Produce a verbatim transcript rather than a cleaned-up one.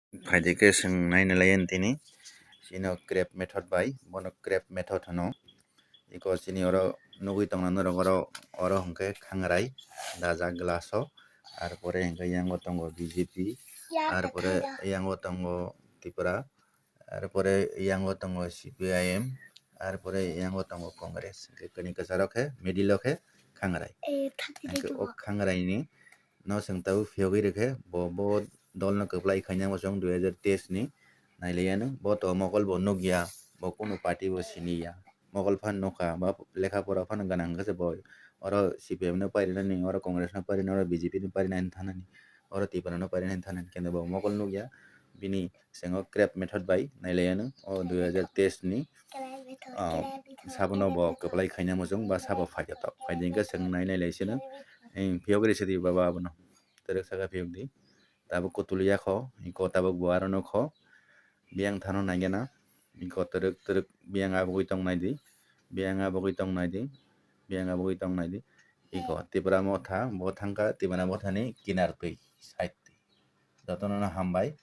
Phaidi khe chwng naina lai tini. Chini o crab method bai, bono crab method hwno. Iko chini oro nugwi tongna norok oro, oro hwnkhe khangrai dajak glass o. Arpore hwnkhe yango tongo B J P, arpore yango tongo Tripura, arpore yango tongo C P I M, arpore yango tongo Congress. Hwnkhe kani kwcharo khe middle o khe khangrai. Hwnkhe o khangrai ni no chwng tabuk phiyogwi rwkhe bo, bo dol no kwplai khaina muchung dui hajar teis ni nailaiya nwng. Bo to mokol bo nukya, bo kunu party bo siniya. Mokol phan nukha, ba lekha pora phan gwnang khe se bo oro C P M no parinani, oro Congress no parinani, oro B J P no parinani thanani, oro Tripura no parinani thanani, khe bo mokol nukya. Bini chwng o crab method bai nailaiya nwng o dui hajar teis ni ah, sabono bo kwplai khaina muchung ba sabo phaikha tok. Phaidi hwnkhe chwng nai nai lai sino. Phiyogwi rwsidi baba abono. Twrwk saka phiyokdi. Tabuk kutulya kho, iko tabuk bo aro nukho. Biyang thano naigena. Iko twrwk twrwk biyang abugwi tong naidi. Biyang abugwi tong naidi. Biyang abugwi tong naidi. Iko Tipra motha, bo thangkha Tipra mothani kinar twi, side twi. Jotono no hambai.